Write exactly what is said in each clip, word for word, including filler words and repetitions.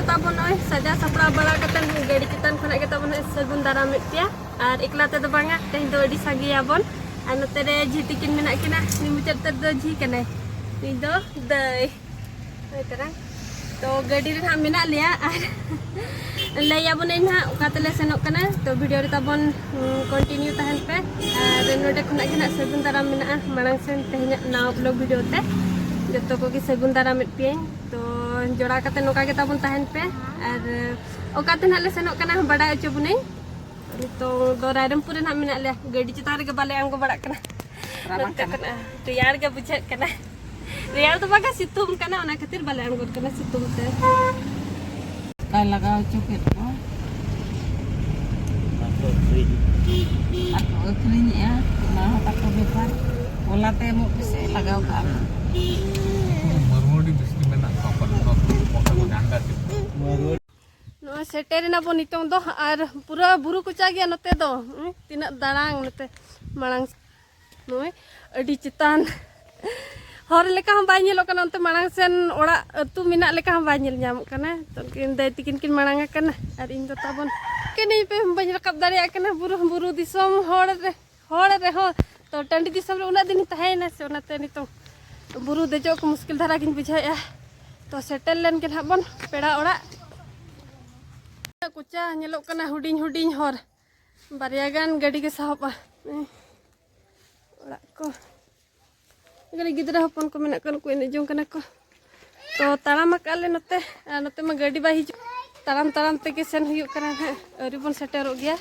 ᱛᱟᱵᱚᱱ ᱱᱚᱜᱼᱚᱭ ᱥᱟᱡᱟᱣ ᱥᱟᱯᱲᱟᱣ ᱵᱟᱲᱟ ᱠᱟᱛᱮ ᱜᱟᱹᱰᱤ ᱪᱮᱛᱟᱱ ᱠᱷᱚᱱᱟᱜ ᱜᱮ ᱛᱟᱵᱚᱱ ᱱᱚᱜᱼᱚᱭ ᱥᱟᱹᱜᱩᱱ ᱫᱟᱨᱟᱢᱮᱫ ᱯᱮᱭᱟ᱾ ᱟᱨ ᱮᱠᱞᱟ ᱛᱮᱫᱚ ᱵᱟᱝᱟ, ᱛᱮᱦᱮᱧ ᱫᱚ ᱟᱹᱰᱤ ᱥᱟᱸᱜᱮᱭᱟᱵᱚᱱ᱾ ᱟᱨ ᱱᱚᱛᱮ ᱨᱮ ᱡᱷᱤ ᱛᱤᱠᱤᱱ ᱢᱮᱱᱟᱜ ᱠᱤᱱᱟ, ᱱᱩᱭ ᱢᱩᱪᱟᱹᱫ ᱩᱛᱟᱹᱨ ᱫᱚ ᱡᱷᱤ ᱠᱟᱱᱟᱭ, ᱱᱩᱭ ᱫᱚ ᱫᱟᱹᱭ᱾ ᱦᱳᱭ ᱛᱟᱨᱟ᱾ ᱛᱚ ᱜᱟᱹᱰᱤ ᱨᱮ ᱱᱟᱦᱟᱜ ᱢᱮᱱᱟᱜ ᱞᱮᱭᱟ ᱟᱨ ᱞᱟᱹᱭ ᱟᱵᱚᱱᱟᱹᱧ ᱱᱟᱦᱟᱜ ᱚᱠᱟ ᱛᱮᱞᱮ ᱥᱮᱱᱚᱜ ᱠᱟᱱᱟ᱾ ᱛᱚ ᱵᱷᱤᱰᱤᱭᱳ ᱨᱮ ᱛᱟᱵᱚᱱ ᱠᱚᱱᱴᱤᱱᱤᱭᱩ ᱛᱟᱦᱮᱱ ᱯᱮ᱾ ᱟᱨ ᱱᱚᱰᱮ ᱠᱷᱚᱱᱟᱜ ᱜᱮ ᱱᱟᱦᱟᱜ ᱥᱟᱹᱜᱩᱱ ᱫᱟᱨᱟᱢ ᱢᱮᱱᱟᱜᱼᱟ ᱢᱟᱲᱟᱝ ᱥᱮᱱ ᱛᱮᱦᱮᱧᱟᱜ ᱱᱟᱣᱟ ᱵᱞᱚᱜ ᱵᱷᱤᱰᱤᱭᱳ ᱛᱮ᱾ ᱡᱚᱛᱚ ᱠᱚᱜᱮ ᱥᱟᱹᱜᱩᱱ ᱫᱟᱨᱟᱢᱮᱫ ᱯᱮᱭᱟᱹᱧ᱾ ᱛᱚ ᱡᱚᱲᱟᱣ ᱠᱟᱛᱮ ᱱᱚᱝᱠᱟ ᱜᱮ ᱛᱟᱵᱚᱱ ᱛᱟᱦᱮᱱ ᱯᱮ᱾ ᱟᱨ ᱚᱠᱟ ᱛᱮ ᱱᱟᱦᱟᱜ ᱞᱮ ᱥᱮᱱᱚᱜ ᱠᱟᱱᱟ ᱵᱟᱰᱟᱭ ᱦᱚᱪᱚ ᱵᱚᱱᱟᱹᱧ᱾ ᱱᱤᱛᱚᱝ ᱫᱚ ᱨᱟᱭᱨᱚᱝᱯᱩᱨ ᱨᱮ ᱱᱟᱦᱟᱜ ᱢᱮᱱᱟᱜ ᱞᱮᱭᱟ, ᱜᱟᱹᱰᱤ ᱪᱮᱛᱟᱱ ᱨᱮᱜᱮ ᱵᱟᱞᱮ ᱟᱬᱜᱚ ᱵᱟᱲᱟᱜ ᱠᱟᱱᱟ᱾ ᱨᱟᱵᱟᱝ ᱱᱚᱛᱮ ᱠᱟᱱᱟ᱾ ᱠᱷᱚᱱᱟᱜ ᱨᱮᱭᱟᱲ ᱜᱮ ᱵᱩᱡᱷᱟᱹᱜ ᱠᱟᱱᱟ᱾ ᱨᱮᱭᱟᱲ ᱫᱚ ᱵᱟᱝᱟ, ᱥᱤᱛᱩᱝ ᱠᱟᱱᱟ, ᱚᱱᱟ ᱠᱷᱟᱹᱛᱤᱨ ᱵᱟᱞᱮ ᱟᱬᱜᱚᱱ ᱠᱟᱱᱟ ᱥᱤᱛᱩᱝ ᱛᱮ᱾ ᱵᱟᱭ ᱞᱟᱜᱟᱣ ᱦᱚᱪᱚ ᱠᱮᱫ ᱠᱚᱣᱟ᱾ ᱵᱟᱠᱚ ᱟᱹᱠᱷᱨᱤᱧ᱾ ᱟᱨ ᱠᱚ ᱟᱹᱠᱷᱨᱤᱧᱮᱜᱼᱟ, ᱚᱱᱟ ᱦᱚᱸ ᱛᱟᱠᱚ ᱵᱮᱯᱟᱨ᱾ ᱦᱚᱞᱟ ᱛᱮ ᱮᱢᱚᱜ ᱯᱮᱥᱮ, ᱞᱟᱜᱟᱣ ᱠᱟᱜᱼᱟ ᱞᱮ᱾ ᱢᱟᱨᱣᱟᱲᱤ ᱵᱮᱥᱤ ᱢᱮᱱᱟᱜ ᱠᱚᱣᱟ ᱯᱟᱞᱮ, ᱱᱚᱣᱟ ᱠᱚ ᱯᱚᱭᱥᱟ ᱠᱚ ᱜᱟᱱᱰᱟ ᱠᱮᱫ ᱠᱚᱣᱟ᱾ ᱱᱚᱜᱼᱚᱭ ᱥᱮᱴᱮᱨ ᱮᱱᱟ ᱵᱚᱱ ᱱᱤᱛᱚᱝ ᱫᱚ, ᱟᱨ ᱯᱩᱨᱟᱹ ᱵᱩᱨᱩ ᱠᱚᱪᱟ ᱜᱮᱭᱟ ᱱᱚᱛᱮ ᱫᱚ᱾ ᱦᱩᱸ, ᱛᱤᱱᱟᱹᱜ ᱫᱟᱲᱟᱝ ᱱᱚᱛᱮ ᱢᱟᱲᱟᱝ, ᱱᱚᱜᱼᱚᱭ ᱟᱹᱰᱤ ᱪᱮᱛᱟᱱ᱾ ᱦᱚᱨ ᱞᱮᱠᱟ ᱦᱚᱸ ᱵᱟᱭ ᱧᱮᱞᱚᱜ ᱠᱟᱱᱟ, ᱚᱱᱛᱮ ᱢᱟᱲᱟᱝ ᱥᱮᱱ ᱚᱲᱟᱜ ᱟᱹᱛᱩ ᱢᱮᱱᱟᱜ ᱞᱮᱠᱟ ᱦᱚᱸ ᱵᱟᱭ ᱧᱮᱞ ᱧᱟᱢᱚᱜ ᱠᱟᱱᱟ᱾ ᱛᱚ ᱩᱱᱠᱤᱱ ᱫᱟᱹᱭ ᱛᱤᱠᱤᱱ ᱠᱤᱱ ᱢᱟᱲᱟᱝ ᱟᱠᱟᱱᱟ ᱟᱨ ᱤᱧ ᱫᱚ ᱛᱟᱵᱚᱱ ᱠᱟᱹᱱᱟᱹᱧ ᱯᱮ, ᱵᱟᱹᱧ ᱨᱟᱠᱟᱵ ᱫᱟᱲᱮᱭᱟᱜ ᱠᱟᱱᱟ ᱵᱩᱨᱩ, ᱵᱩᱨᱩ ᱫᱤᱥᱚᱢ ᱦᱚᱲ ᱨᱮ, ᱦᱚᱲ ᱨᱮᱦᱚᱸ᱾ ᱛᱚ ᱴᱟᱺᱰᱤ ᱫᱤᱥᱚᱢ ᱨᱮ ᱩᱱᱟᱹᱜ ᱫᱤᱱ ᱤᱧ ᱛᱟᱦᱮᱸᱭᱮᱱᱟ ᱥᱮ, ᱚᱱᱟᱛᱮ ᱱᱤᱛᱚᱝ ᱵᱩᱨᱩ ᱫᱮᱡᱚᱜ ᱠᱚ ᱢᱩᱥᱠᱤᱞ ᱫᱷᱟᱨᱟ ᱜᱤᱧ ᱵᱩᱡᱷᱟᱹᱣᱮᱫᱼᱟ᱾ ᱛᱚ ᱥᱮᱴᱮᱨ ᱞᱮᱱ ᱜᱮ ᱱᱟᱦᱟᱜ ᱵᱚᱱ ᱯᱮᱲᱟ ᱚᱲᱟᱜ᱾ ᱠᱚᱪᱟ ᱧᱮᱞᱚᱜ ᱠᱟᱱᱟ, ᱦᱩᱰᱤᱧ ᱦᱩᱰᱤᱧ ᱦᱚᱨ, ᱵᱟᱨᱭᱟ ᱜᱟᱱ ᱜᱟᱹᱰᱤ ᱜᱮ ᱥᱟᱦᱚᱵᱼᱟ᱾ ᱚᱲᱟᱜ ᱠᱚ ᱠᱟᱹᱴᱤᱡ ᱜᱤᱫᱽᱨᱟᱹ ᱦᱚᱯᱚᱱ ᱠᱚ ᱢᱮᱱᱟᱜ ᱠᱚᱣᱟ, ᱱᱩᱠᱩ ᱮᱱᱮᱡ ᱡᱚᱝ ᱠᱟᱱᱟ ᱠᱚ᱾ ᱛᱚ ᱛᱟᱲᱟᱢ ᱟᱠᱟᱫ ᱞᱮ ᱱᱚᱛᱮ, ᱟᱨ ᱱᱚᱛᱮ ᱢᱟ ᱜᱟᱹᱰᱤ ᱵᱟᱭ ᱦᱤᱡᱩᱜ, ᱛᱟᱲᱟᱢ ᱛᱟᱲᱟᱢ ᱛᱮᱜᱮ ᱥᱮᱱ ᱦᱩᱭᱩᱜ ᱠᱟᱱᱟ ᱱᱟᱦᱟᱜ᱾ ᱟᱹᱣᱨᱤ ᱵᱚᱱ ᱥᱮᱴᱮᱨᱚᱜ ᱜᱮᱭᱟ᱾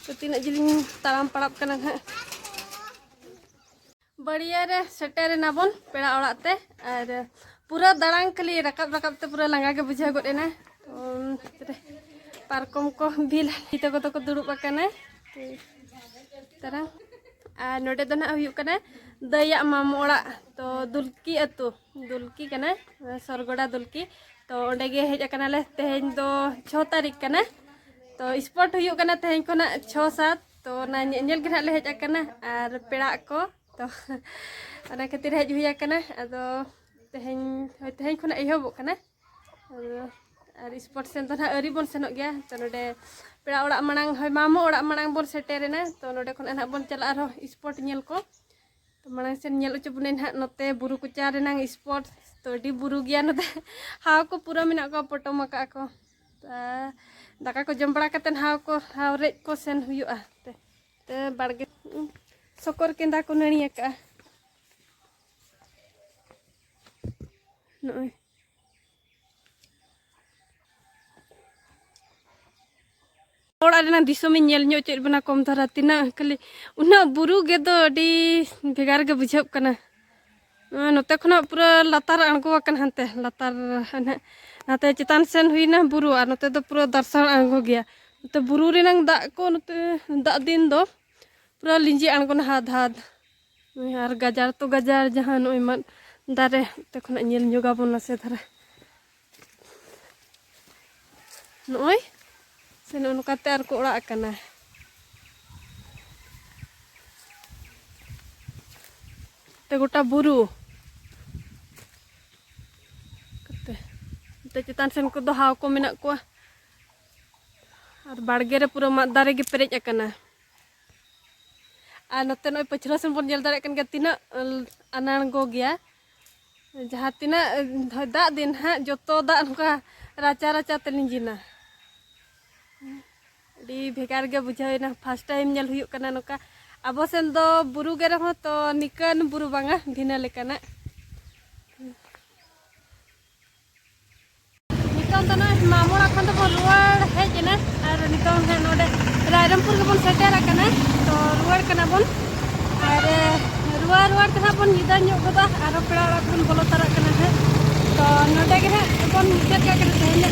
ᱛᱚ ᱛᱤᱱᱟᱹᱜ ᱡᱤᱞᱤᱧ ᱛᱟᱲᱟᱢ ᱯᱟᱲᱟᱜ ᱠᱟᱱᱟ ᱱᱟᱦᱟᱜ᱾ ᱵᱟᱹᱲᱤᱭᱟᱹ ᱨᱮ ᱥᱮᱴᱮᱨ ᱮᱱᱟ ᱵᱚᱱ ᱯᱮᱲᱟ ᱚᱲᱟᱜ ᱛᱮ, ᱟᱨ ᱯᱩᱨᱟᱹ ᱫᱟᱬᱟᱱ ᱠᱷᱟᱹᱞᱤ ᱨᱟᱠᱟᱵ ᱨᱟᱠᱟᱵ ᱛᱮ ᱯᱩᱨᱟᱹ ᱞᱟᱸᱜᱟ ᱜᱮ ᱵᱩᱡᱷᱟᱹᱣ ᱜᱚᱫ ᱮᱱᱟ᱾ ᱛᱚ ᱯᱟᱨᱠᱚᱢ ᱠᱚ ᱵᱤᱞ ᱦᱟᱹᱛᱤ ᱛᱟᱠᱚ ᱫᱚᱠᱚ ᱫᱩᱲᱩᱵ ᱟᱠᱟᱱᱟ᱾ ᱛᱟᱨᱟ᱾ ᱟᱨ ᱱᱚᱰᱮ ᱫᱚ ᱱᱟᱦᱟᱜ ᱦᱩᱭᱩᱜ ᱠᱟᱱᱟ ᱫᱟᱹᱭᱟᱜ ᱢᱟᱢᱚ ᱚᱲᱟᱜ, ᱛᱚ ᱫᱩᱞᱠᱤ ᱟᱹᱛᱩ, ᱫᱩᱞᱠᱤ ᱠᱟᱱᱟ, ᱥᱚᱨᱜᱚᱰᱟ ᱫᱩᱞᱠᱤ᱾ ᱛᱚ ᱚᱸᱰᱮ ᱜᱮ ᱦᱮᱡ ᱟᱠᱟᱱᱟᱞᱮ, ᱛᱮᱦᱮᱧ ᱫᱚ ᱪᱷᱚ ᱛᱟᱹᱨᱤᱠᱷ ᱠᱟᱱᱟ᱾ ᱛᱚ ᱥᱯᱚᱴ ᱦᱩᱭᱩᱜ ᱠᱟᱱᱟ ᱛᱮᱦᱮᱧ ᱠᱷᱚᱱᱟᱜ ᱪᱷᱚ ᱥᱟᱛ, ᱛᱚ ᱚᱱᱟ ᱧᱮ-, ᱧᱮᱞ ᱜᱮ ᱱᱟᱦᱟᱜ ᱞᱮ ᱦᱮᱡ ᱟᱠᱟᱱᱟ᱾ ᱟᱨ ᱯᱮᱲᱟᱜ ᱠᱚ, ᱛᱚ ᱚᱱᱟ ᱠᱷᱟᱹᱛᱤᱨ ᱦᱮᱡ ᱦᱩᱭ ᱟᱠᱟᱱᱟ᱾ ᱟᱫᱚ ᱛᱮᱦᱮᱧ, ᱦᱳᱭ, ᱛᱮᱦᱮᱧ ᱠᱷᱚᱱᱟᱜ ᱮᱦᱚᱵᱚᱜ ᱠᱟᱱᱟ᱾ ᱟᱫᱚ ᱟᱨ ᱥᱯᱚᱴ ᱥᱮᱱ ᱫᱚ ᱱᱟᱦᱟᱜ ᱟᱹᱣᱨᱤ ᱵᱚᱱ ᱥᱮᱱᱚᱜ ᱜᱮᱭᱟ᱾ ᱛᱚ, ᱱᱚᱰᱮ ᱯᱮᱲᱟ ᱚᱲᱟᱜ ᱢᱟᱲᱟᱝ, ᱦᱳᱭ, ᱢᱟᱢᱚ ᱚᱲᱟᱜ ᱢᱟᱲᱟᱝ ᱵᱚᱱ ᱥᱮᱴᱮᱨᱮᱱᱟ᱾ ᱛᱚ, ᱱᱚᱰᱮ ᱠᱷᱚᱱ ᱱᱟᱦᱟᱜ ᱵᱚᱱ ᱪᱟᱞᱟᱜᱼᱟ ᱟᱨᱦᱚᱸ ᱥᱯᱚᱴ ᱧᱮᱞ ᱠᱚ᱾ ᱛᱚ, ᱢᱟᱲᱟᱝ ᱥᱮᱱ ᱧᱮᱞ ᱦᱚᱪᱚ ᱵᱚᱱᱟᱹᱧ ᱱᱟᱦᱟᱜ ᱱᱚᱛᱮ ᱵᱩᱨᱩ ᱠᱚᱪᱟ ᱨᱮᱱᱟᱝ ᱥᱯᱚᱴ᱾ ᱛᱚ, ᱟᱹᱰᱤ ᱵᱩᱨᱩ ᱜᱮᱭᱟ ᱱᱚᱛᱮ᱾ ᱦᱟᱣ ᱠᱚ ᱯᱩᱨᱟᱹ ᱢᱮᱱᱟᱜ ᱠᱚᱣᱟ, ᱯᱚᱴᱚᱢ ᱟᱠᱟᱫᱼᱟ ᱠᱚ᱾ ᱛᱚ, ᱫᱟᱠᱟ ᱠᱚ ᱡᱚᱢ ᱵᱟᱲᱟ ᱠᱟᱛᱮᱫ ᱦᱟᱣ ᱠᱚ, ᱦᱟᱣ ᱨᱮᱡ ᱠᱚ ᱥᱮᱱ ᱦᱩᱭᱩᱜᱼᱟ᱾ ᱛᱮ, ᱛᱮ ᱵᱟᱲᱜᱮ, ᱥᱚᱠᱚᱨ ᱠᱮᱸᱫᱟ ᱠᱚ ᱱᱟᱹᱲᱤ ᱟᱠᱟᱫᱼᱟ᱾ ᱱᱚᱜᱼᱚᱭ᱾ ᱚᱲᱟᱜ ᱨᱮᱱᱟᱜ ᱫᱤᱥᱚᱢᱤᱧ ᱧᱮᱞ ᱧᱚᱜ ᱦᱚᱪᱚᱭᱮᱫ ᱵᱚᱱᱟ ᱠᱚᱢ ᱫᱷᱟᱨᱟ, ᱛᱤᱱᱟᱹᱜ ᱠᱷᱟᱹᱞᱤ ᱩᱱᱟᱹᱜ ᱵᱩᱨᱩ ᱜᱮ ᱫᱚ ᱟᱹᱰᱤ ᱵᱷᱮᱜᱟᱨ ᱜᱮ ᱵᱩᱡᱷᱟᱹᱜ ᱠᱟᱱᱟ᱾ ᱱᱚᱜᱼᱚᱭ ᱱᱚᱛᱮ ᱠᱷᱚᱱᱟᱜ ᱯᱩᱨᱟᱹ ᱞᱟᱛᱟᱨ ᱟᱬᱜᱚ ᱟᱠᱟᱱᱟ, ᱦᱟᱱᱛᱮ ᱞᱟᱛᱟᱨ, ᱦᱟᱱᱮ ᱱᱟᱛᱮ ᱪᱮᱛᱟᱱ ᱥᱮᱱ ᱦᱩᱭᱱᱟ ᱵᱩᱨᱩ, ᱟᱨ ᱱᱚᱛᱮ ᱫᱚ ᱯᱩᱨᱟᱹ ᱫᱟᱨᱥᱟᱲ ᱟᱬᱜᱚ ᱜᱮᱭᱟ᱾ ᱱᱚᱛᱮ ᱵᱩᱨᱩ ᱨᱮᱱᱟᱝ ᱫᱟᱜ ᱠᱚ, ᱱᱚᱛᱮ ᱫᱟᱜ ᱫᱤᱱ ᱫᱚ ᱯᱩᱨᱟᱹ ᱞᱤᱸᱡᱤ ᱟᱬᱜᱚᱱᱟ ᱦᱟᱫ ᱦᱟᱫ᱾ ᱟᱨ ᱜᱟᱡᱟᱲ ᱛᱚ ᱜᱟᱡᱟᱲ, ᱡᱟᱦᱟᱸ ᱱᱚᱜᱼᱚᱭ ᱢᱟᱫ ᱫᱟᱨᱮ, ᱚᱱᱛᱮ ᱠᱷᱚᱱᱟᱜ ᱧᱮᱞ ᱧᱚᱜ ᱟᱵᱚᱱ ᱱᱟᱥᱮ ᱫᱷᱟᱨᱟ᱾ ᱱᱚᱜᱼᱚᱭ ᱥᱮ ᱱᱚᱜᱼᱚ ᱱᱚᱝᱠᱟᱛᱮ ᱟᱨ ᱠᱚ ᱚᱲᱟᱜ ᱟᱠᱟᱱᱟ᱾ ᱛᱮ ᱜᱚᱴᱟ ᱵᱩᱨᱩ᱾ ᱠᱟᱛᱮ, ᱱᱚᱛᱮ ᱪᱮᱛᱟᱱ ᱥᱮᱱ ᱠᱚᱫᱚ ᱦᱟᱣ ᱠᱚ ᱢᱮᱱᱟᱜ ᱠᱚᱣᱟ᱾ ᱟᱨ ᱵᱟᱲᱜᱮ ᱨᱮ ᱯᱩᱨᱟᱹ ᱢᱟᱫ ᱫᱟᱨᱮ ᱜᱮ ᱯᱮᱨᱮᱡ ᱟᱠᱟᱱᱟ᱾ ᱟᱨ ᱱᱚᱛᱮ ᱱᱚᱜᱼᱚᱭ ᱯᱟᱹᱪᱷᱞᱟᱹ ᱥᱮᱱ ᱵᱚᱱ ᱧᱮᱞ ᱫᱟᱲᱮᱭᱟᱜ ᱠᱟᱱ ᱜᱮᱭᱟ, ᱛᱤᱱᱟᱹᱜ ᱟᱱᱟᱬᱜᱚ ᱜᱮᱭᱟ᱾ ᱡᱟᱦᱟᱸ ᱛᱤᱱᱟᱹᱜ ᱫᱟᱜ ᱫᱤᱱ ᱦᱟᱸᱜ, ᱡᱚᱛᱚ ᱫᱟᱜ ᱱᱚᱝᱠᱟ ᱨᱟᱪᱟ ᱨᱟᱪᱟ ᱛᱮ ᱞᱤᱸᱡᱤᱱᱟ᱾ ᱟᱹᱰᱤ ᱵᱷᱮᱜᱟᱨ ᱜᱮ ᱵᱩᱡᱷᱟᱹᱣ ᱮᱱᱟ, ᱯᱷᱟᱥᱴ ᱴᱟᱭᱤᱢ ᱧᱮᱞ ᱦᱩᱭᱩᱜ ᱠᱟᱱᱟ ᱱᱚᱝᱠᱟ᱾ ᱟᱵᱚ ᱥᱮᱱ ᱫᱚ ᱵᱩᱨᱩ ᱜᱮ ᱨᱮᱦᱚᱸ ᱛᱚ ᱱᱤᱠᱟᱹᱱ ᱵᱩᱨᱩ ᱵᱟᱝᱟ, ᱵᱷᱤᱱᱟᱹ ᱞᱮᱠᱟᱱᱟᱜ᱾ ᱱᱤᱛᱚᱝ ᱫᱚ ᱱᱚᱜᱼᱚᱭ ᱢᱟᱢᱚ ᱚᱲᱟᱜ ᱠᱷᱚᱱ ᱫᱚᱵᱚᱱ ᱨᱩᱣᱟᱹᱲ ᱦᱮᱡ ᱮᱱᱟ᱾ ᱟᱨ ᱱᱤᱛᱚᱝ ᱦᱟᱸᱜ ᱱᱚᱰᱮ ᱨᱟᱭᱨᱚᱝᱯᱩᱨ ᱜᱮᱵᱚᱱ ᱥᱮᱴᱮᱨ ᱟᱠᱟᱱᱟ᱾ ᱛᱚ, ᱨᱩᱣᱟᱹᱲ ᱠᱟᱱᱟ ᱵᱚᱱ᱾ ᱟᱨ ᱨᱩᱣᱟᱹᱲ ᱨᱩᱣᱟᱹᱲ ᱛᱮ ᱦᱟᱸᱜ ᱵᱚᱱ ᱧᱤᱫᱟᱹ ᱧᱚᱜ ᱜᱚᱫᱟ, ᱟᱨᱦᱚᱸ ᱯᱮᱲᱟ ᱚᱲᱟᱜ ᱠᱚᱵᱚᱱ ᱵᱚᱞᱚ ᱛᱟᱨᱟᱜ ᱠᱟᱱᱟ ᱦᱟᱸᱜ᱾ ᱛᱚ, ᱱᱚᱰᱮ ᱜᱮ ᱦᱟᱸᱜ ᱵᱚᱱ ᱢᱩᱪᱟᱹᱫ ᱠᱟᱜ ᱠᱟᱱᱟ ᱛᱮᱦᱮᱧ